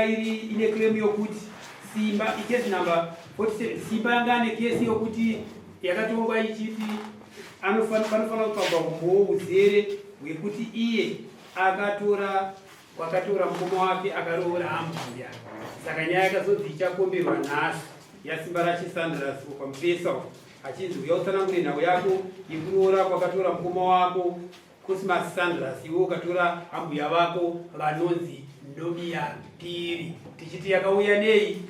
Iri ine claim yokuti Simba icase number 47 Simba yanga ane kesi yokuti yakatongwa ichiti panofanira kutsvagwa umbowo uzere hwekuti iye akatora wakatora mukoma wake akaroora ambuya. Saka nyaya yakazonzi ichakomberwa nhasi yaSimba rache Sandras kwamupesa achinzi uya utsanangure nhau yako yekuroora kwakatora mukoma wako Cosmas Sandras iwe ukatora ambuya vako vanonzi Nomia Piri tichiti yakauya nei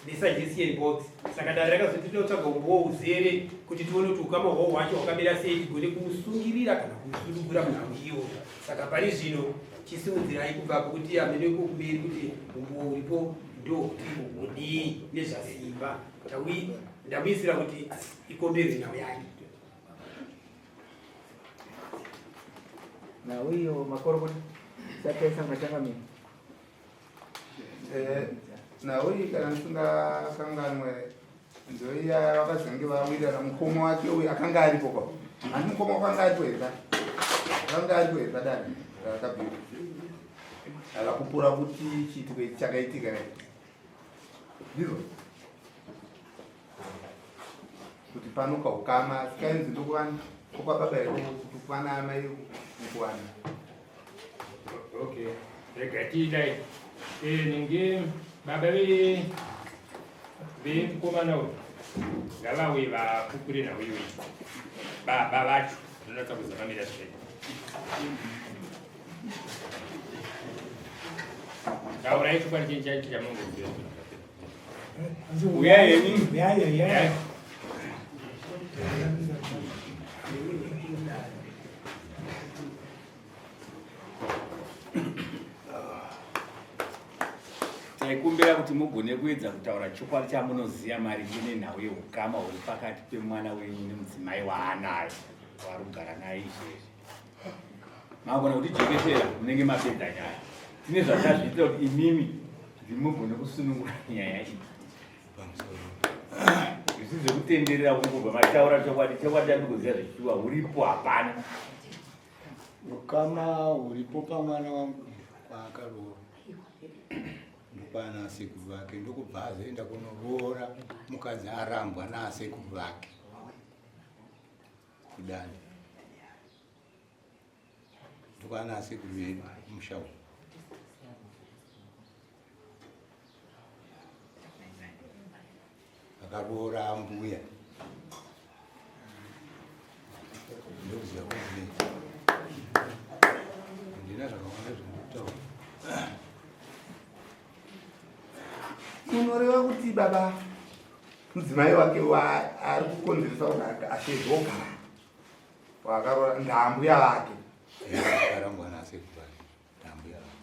nesuggestion box. Saka dare rakazoti tinoda kutsvaga umbowo uzere kuti tione kuti ukama hwawo hwacho hwakamira sei tigone kumusungirira kana kumusunungura munhau iyoyo. Saka pari zvino chisimudzirai kubva apo kuti hameno iko kumberi kuti umbowo uripo ndokuti hudii nezvaSimba. Ndamuisira kuti ikomberwe nhau yake. Nhau iyo makorokota sataisa machangamire. Eh, nhau iyi kana ndisingakanganwe ndoiya vakazenge vawirirana mukoma wake uyu akanga aripo kwa handi mukoma wakanga aripo here akanga aripo here padare rakabhira akapupura kuti chiitiko ichi chakaitika ndizvo kuti pano kaukama asi kainzi ndokuvanhu kokwababa here kuti kwana amai nekuwana okay rega tiidai eh, nenge baba ve vemukomana uyu ngavauye vapupure nhau iyoyi baba vacho ndinonatsa kuzamamira zvee taurai chokwadi chenyu chacho chamunongoziva. Uyai henyu. Uyai, uyai. Taikumbira kuti mugone kuedza kutaura chokwadi chamunoziva maringe nenhau yeukama huri pakati pemwana wenyu nemudzimai waanayo waari kugara naye izvezvi. Magona kutijekesera munenge mapedza nyaya. Tine zvatazviitira kuti imimi ndimugone kusunungura nyaya iyi. Zvisi zvekutenderera kungobva mataura chokwadi, chokwadi chandikuziva zvechiwa huripo hapana. Ukama huripo pamwana wangu kwaakaroora ndokwana asekuru vake ndokubva azoenda kunoroora mukadzi arambwa naasekuru vake kudani ndokwana asekuru vedu kumusha uku akaroora ambuya ndokuziva kuti handina zvakawanda zvandikutaura. Unoreva kuti baba mudzimai wake ari kukonzeresa kuti ashedzoga wakaroora ndaambuya vake akarambwa nasekuru vake ndaambuya vake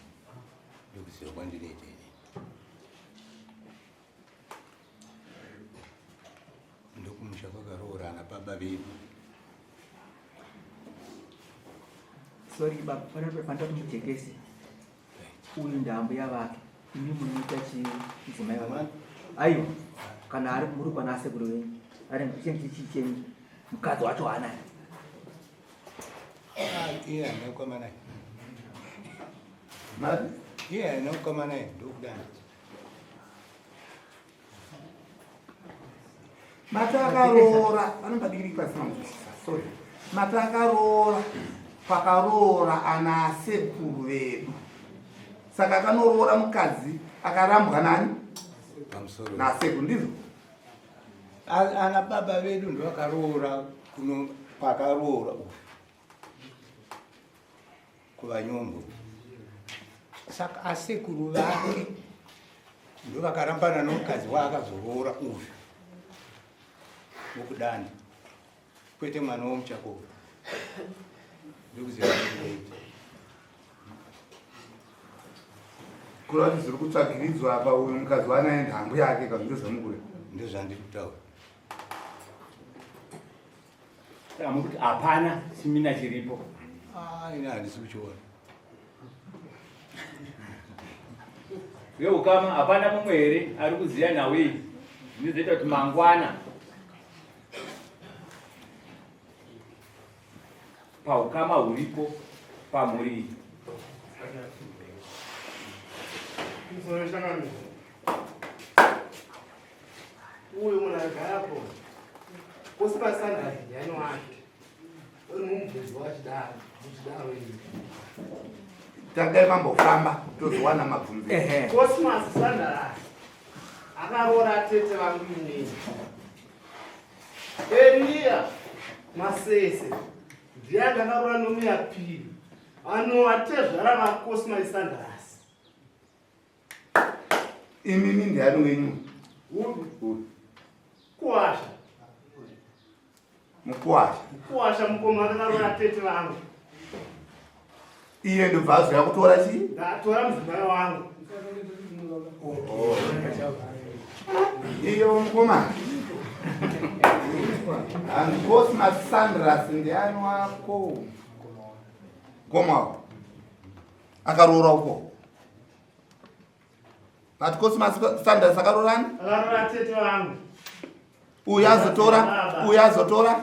ndokuziva kwandinoita ini ndokumusha kwakaroorana baba vedu. Sorry baba, panoda kuti mujekese. Uyu ndaambuya vake, imi munoita chidzimai vake. Aiwa, kana ari muri kwana asekuru venyu, ari chinhu chichi chenyu, mukadzi wacho haanaye. Ah, iye haana ukama naye. Iye haana ukama naye, ndokudana. Mati akaroora vanombadikiriki pasina kunzwisisa sorry mati akaroora pakaroora ana asekuru vedu saka akanoroora mukadzi akarambwa nani nasekuru ndizvo ana baba vedu ndovakaroora kuno kwakaroora uyu kuvanyombo saka asekuru vake ndovakarambana nomukadzi waakazoroora uyu wokudanda kwete mwana womuchakoko ndokuziva kureva kuti zviri kutsvagiridzwa apa uyu mukadzi waanaye nhambo yake ka ndozvamukure ndozvandiri kutaura Saka mukuti hapana chimina chiripo. Ah, ini handisi kuchiona. Veukama hapana mumwe here ari kuziva nhau iyi zvinozoita kuti mangwana paukama huripo pamhuri iyi. Pamusoro changamire. Uyu munhu agarapo. Kosi pasandari ndiani wake. Uri mumubvunzo wachidaro, muchidaro ini. Tangai mambofamba tozowana mabvunzo. Ehe. Cosmas Sandaras akaroora tete vangu inini. Elia Masese ndiye andakaroora nomuyapiri anova tezvara vaCosmas Sandaras. Imimi ndiani wenyu? Uyu Uyu. Kuwasha. Mukuwasha. Kuwasha mukoma akaroora tete vangu. Iye ndobva azoya kutora chii? Ndatora mudzimai wangu. Iyo mukoma. And Cosmas Sandras ndiani wako? Mukoma wako. Akaroora uko. But Cosmas Sandras akaroorani? Akaroora tete vangu. Uyu azotora, uyu azotora.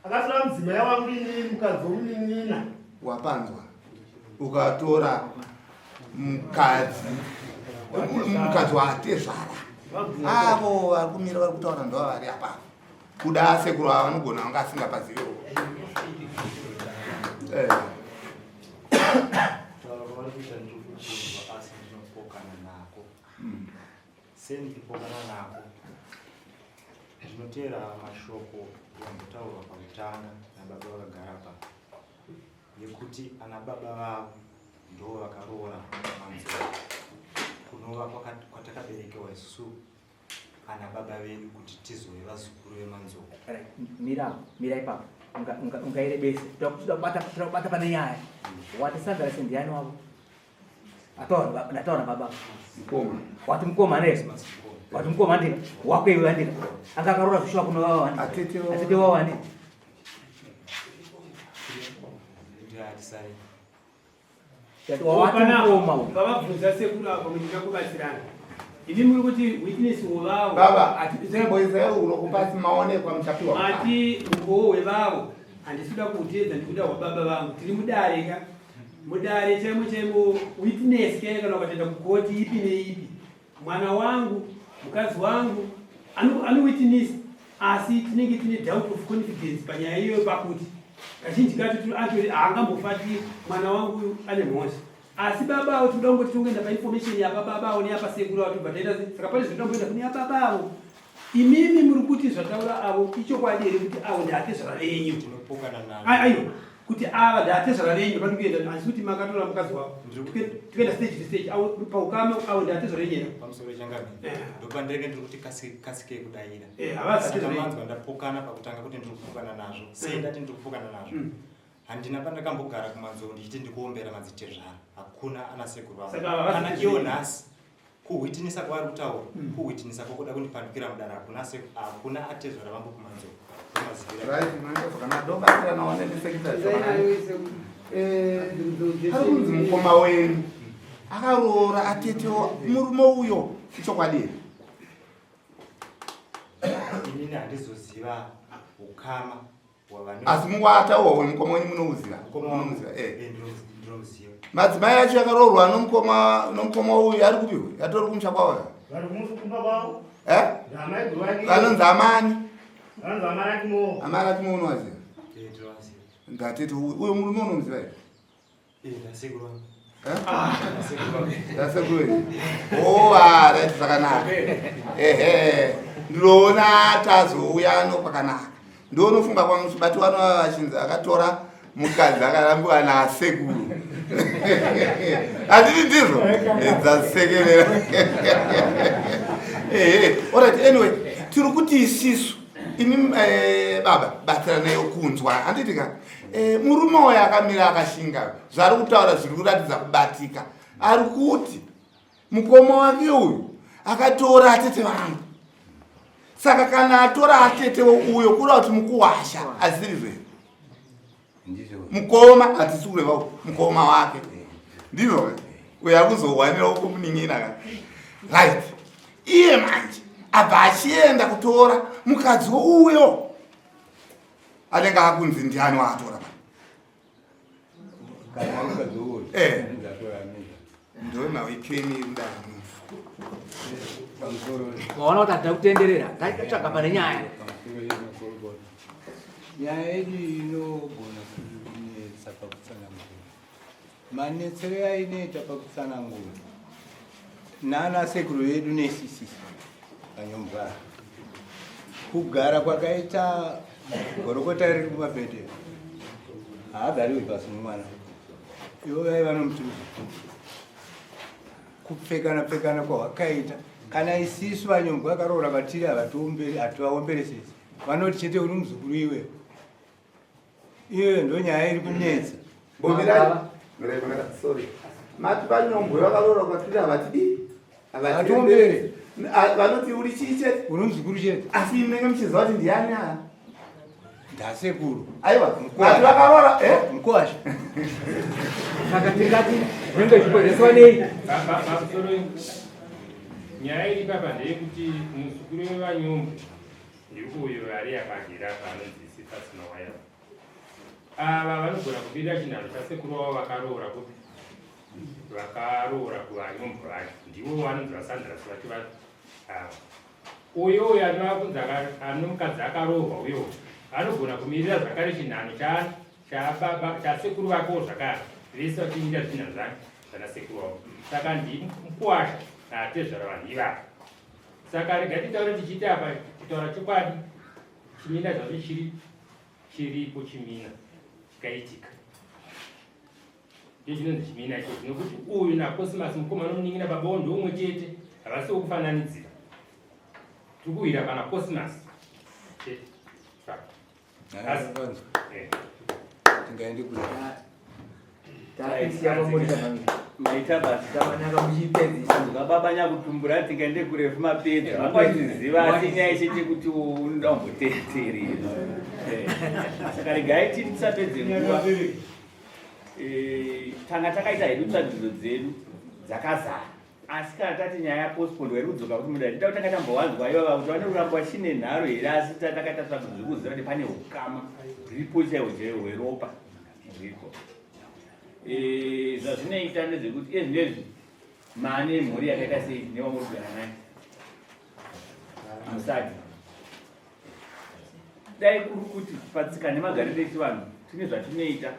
Akatora mudzimai wangu inini mukadzi womunin'ina. Wapanzwa. Ukatora mukadzi mukadzi waatezvara. Avo vari kumira vari kutaura ndova vari apa. Kuda sekuru ava vanogona vanga asingapazivewo. Eh. Kutaura kwavari kuita ndiri kukunzwa asi ndinopokana nako. Sei ndichipokana nako? Ndinoteera mashoko yambotaurwa pakutanga nababa vakagara apa yekuti ana baba vavo ndo vakaroora manzou kunova kwatakaberekewa isusu ana baba vedu kuti tizove vazukuru vemanzou. Right, mira mira ipapo. Ungairebese. Toda kubata pane nyaya. Wati Sandra ndiani wavo? Ataura ndataura baba. Mukoma. Wati mukoma ne? Wati mukoma ndika. Wako iwe andika. Anga akarora zvishuwa kuno wavo andika. Atete wavo. Atete wavo andika. Ndiatisai. Wati mukoma uyu. Vavabvunza sekuru apa muchida kubatsirana. Imi muri kuti witness wevavo. Baba, boizai uro kupasi maonekwa muchapiwa. Mati mukowo wevavo handisi kuda kuuteedza ndikuda hwababa vangu. Tiri mudare ka. Mudare chaimo chaimo witness kaya kana ukatoenda kukoti ipi neipi. Mwana wangu, mukadzi wangu ano witness asi tinenge tine doubt of confidence panyaya iyoyo pakuti kazhinji kacho tiri actually haangambofati mwana wangu uyu ane mhosva. Asi baba avo tinoda kungoti tongoenda painformation yababa avo neyapasekuru avo tobva taita saka pane zvinoda kumboenda kune yababa avo. Imimi muri kuti zvataura avo ichokwadi here kuti avo ndaatezvara venyu? Tinopokana navo. Aiwa, kuti ava ndaatezvara venyu pari kuenda asi kuti makatora mukadzi wavo. Tikuenda stage to stage avo paukama avo ndaatezvara venyu here? Pamusoro changamire. Ndopandinenge ndiri kuti kasikei kudaira. Havazi Saka atezvara venyu. manzwa ndapokana pakutanga kuti ndiri kupokana nazvo. Sei ndati ndiri kupokana nazvo? Handina pandakambogara kumanzou ndichiti ndikuombera madzitezvara. Hakuna ana sekuru vangu. Saka ava Kana havasi iwo tezvara. nhasi kuhwitinisa kwavari kutaura, kuhwitinisa kwakuda kundipandukira mudare hakuna hakuna atezvara vangu kumanzou. Ndomazivira. Right, maita zvakanaka. Ndobatsirana one nesekretary zvakanaka. Ari kunzi mukoma wenyu akaroora atete murume uyo ichokwadi here? Inini handizoziva ukama Asi mungwataurwa wemukoma wenyu munouziva? Mukoma wangu. Munomuziva, eh. Ndinomuziva. Madzimai acho akaroorwa nomukoma uyu ari kupi uyu? Atori kumusha kwavo. Vari kumba kwavo. Eh? Ndamai guru vake. Vanonzi amani. Vanonzi amai Akimo. Amai Akimo unovaziva? Ndinovaziva. Ndatete uyo murume unomuziva here? Ndasekuru vangu. Eh? Ndasekuru vangu. Ndasekuru wenyu. Oh, ah, right zvakanaka. Ehe. Ndinoona tazouya no kwakanaka. Ndinofunga kwamuchibati wano vachinzi akatora mukadzi akarambiwa nasekuru. Handiti ndizvo? Dzasekerera. Ehe. Alright, anyway, tiri kuti isisu imi baba batsiranai kunzwa handiti ka? Murume uyu akamira akashinga zvaari kutaura zviri kuratidza kubatika. Ari kuti mukoma wake uyu akatora atete vangu, saka kana atora atete uyo kureva kuti mukuwasha asirizvo here? Mukoma hatisi kureva mukoma wake ndizvo uyo ari kuzowanirawo kumunin'ina ka. Right, iye manje abva achienda kutora mukadzi uyo anenge akunzi ndiani waatora pa? Ndowe mawikeni mudare mufu. Waona kuti hatina kutenderera, taitsvaga pane nyaya. Nyaya yedu inogona kunetsa pakutsanangura. Manetsero ainoita pakutsanangura nana sekuru vedu nesisi vanyombwa kugara kwakaita gorokota riri kumabhedhe haagariwi pasi mumwana ivo vai vanomuti kupfekana pfekana kwahwakaita kana isisu vanyombwa vakaroora vatiri hativaomberesesi vanoti chete uri muzukuru iwe Iyoyo ndonyaya iri kunetsa. Mbomirai. Mirai makata sorry. Mati vanyombwe vakaroora kwatiri havatidi. Havatiombere. Vanoti uri chii chete? Uri muzukuru chete. Asi munenge muchiziva kuti ndiani aya? Ndasekuru. Aiwa. Mati vakaroora eh? Mkwasha. Saka tingati zvinenge zvichikonzerwa nei? Pamusoro nyaya iri papa ndeyekuti muzukuru wevanyombwe Ndiuyu ari akagera apa anonzi Cephas Mawaya. Ava vanogona kubirira chinhanho chasekuru vavo vakaroora kupi? Vakaroora kuvanyombwa vacho. Ndivo vanonzi vaSandras vacho va ava. Uyo uyo anova kunzi ano mukadzi akaroorwa uyo anogona kumirira zvakare chinhanho cha chababa chasekuru vakewo zvakare vese vachiita zvinhanho zvake zvanasekuru vavo. Saka ndimukuwasha naatezvara vanhu ivava. Saka rega titaure tichiti apa kutaura chokwadi chimina zvacho chiri chiripo chimina chikaitika ndicho chinonzi chimina ichocho nokuti uyu naCosmas mukoma nomunin'ina baba wo ndoumwe chete havasi wokufananidzira tiri kuwira pana Cosmas chete Tingaende kure. Maita basa. Baba nyakutumbura tingaende kurefu mapedza. Vangwachiziva asi nyaya chete kuti unoda kumboteterera. Eh. Saka regai titi tisapedze nguva. Eh, tanga takaita hedu tsvagidzo dzedu dzakazara. Asi kana tati nyaya yapostponed iri kudzoka kuti mudare tida kutanga tambowanzwa ivava kuti vane kuramba vachine nharo here asi takaita tsvagudzo dzekuziva kuti pane ukama huripo chaiwo chaiwo hweropa huripo. Eh, zvazvinoita ndezvekuti ezvinezvi mane mhuri yakaita sei newamuri kugara naye musati dai kuri kuti patsika nemagariro echivanhu tine zvatinoita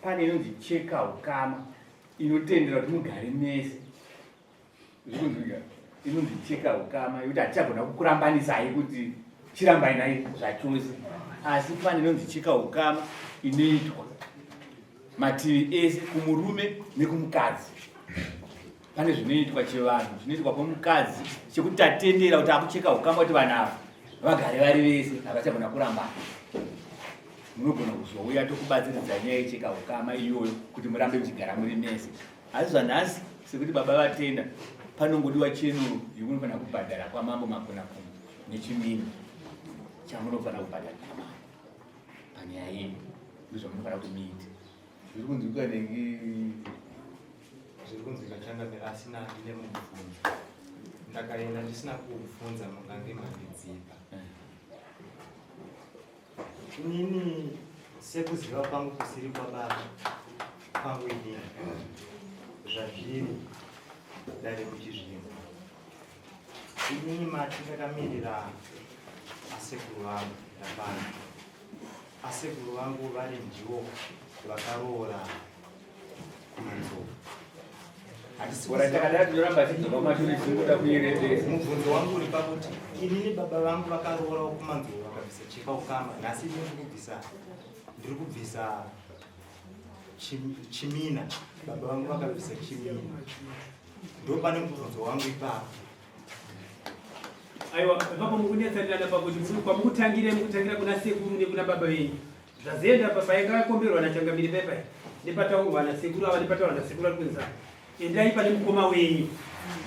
pane inonzi cheka ukama inotendera kuti mugare mese zvikunzwika inonzi cheka ukama yekuti hatichagona kukurambanisai kuti chirambai nai zvachose asi pane inonzi cheka ukama inoitwa mativi ese kumurume nekumukadzi pane zvinoitwa chivanhu zvinoitwa kwemukadzi chekuti tatendera kuti akucheka ukama kuti vanhu ava vagare vari vese havachagona kurambana munogona kuzouya tokubatsiridza nyaya yecheka ukama iyoyo kuti murambe muchigara muri mese asi zvanhasi sekuti baba vatenda panongodiwa chenuro yemunofanira kubhadhara kwamambo makunakuna nechimini chamunofanira kubhadhara kwamambo panyaya yenyu ndozvamunofanira kuti muite zviri kunzwika nengi zviri kunzwika changamire asi ndine mubvunzo ndakaenda ndisina kubvunza mungange mandidzipa eh. Inini sekuziva kwangu kusiri kwababa kwangu inini zvazviri dare muchizvinzwa inini mati ndakamirira asekuru vangu ndapano asekuru vangu vari ndiwo vakaroora Mubvunzo wangu uri pakuti inini baba vangu vakaroorawo kumanzou vakabvisa cheka ukama nhasi ini ndiri kubvisa ndiri kubvisa chimina baba vangu vakabvisa chimina ndopane mubvunzo wangu ipapo aiwa ipapo mukunetsanirana pakuti kwamukutangire mukutangira kuna sekuru nekuna baba venyu Zvazoenda apa painga akomberwa naChangamire paya paya nepataurwa nasekuru ava nepataurwa nasekuru ari kunzi apa endai pane mukoma wenyu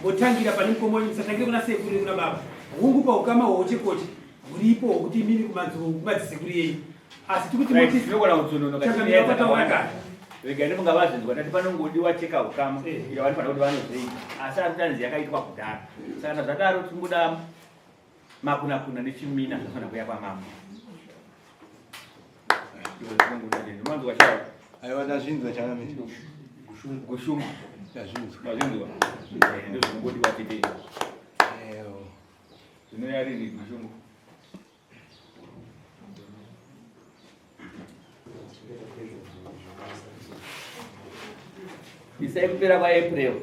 motangira pane mukoma wenyu musatangire kuna sekuru nekuna baba hungu paukama hwochekoche huripo hwokuti imimi kumadzisekuru yenyu asi tikuti motichangamire pataura kare rega ndifunga vazvinzwa tati panongodiwa cheka ukama eh. iyo vanofanira kuti vanozoita asi ari kutanzi yakaitwa kudhara saka kana zvadaro tingoda makunakuna nechimina zvinofanira kuya kwamambo Aiwa ndazvinzwa changamire. Gushungu. Ndazvinzwa. Mazvinzwa? Eh, ndozvinongodiwa chete. Zvinoyariri gushungu. Isai kupera kwaApril.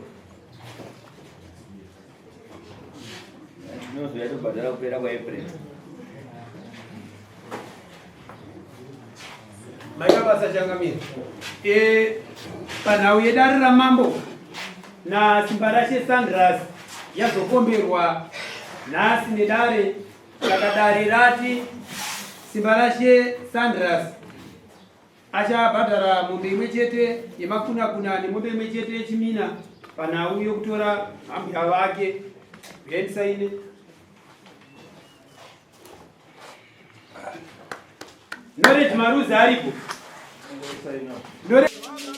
Tinozouya tobhadhara kupera kwaApril. Maita basa changamire. E, panhau yedare ramambo naSimbarashe Sandras yazokomberwa nhasi nedare saka dare rati Simbarashe Sandras achabhadhara mombe imwe chete yemakunakuna nemombe imwe chete yechimina panhau yokutora hambuya vake. Uyai ndisaine. Knowledge Maruzi aripo. Knowledge.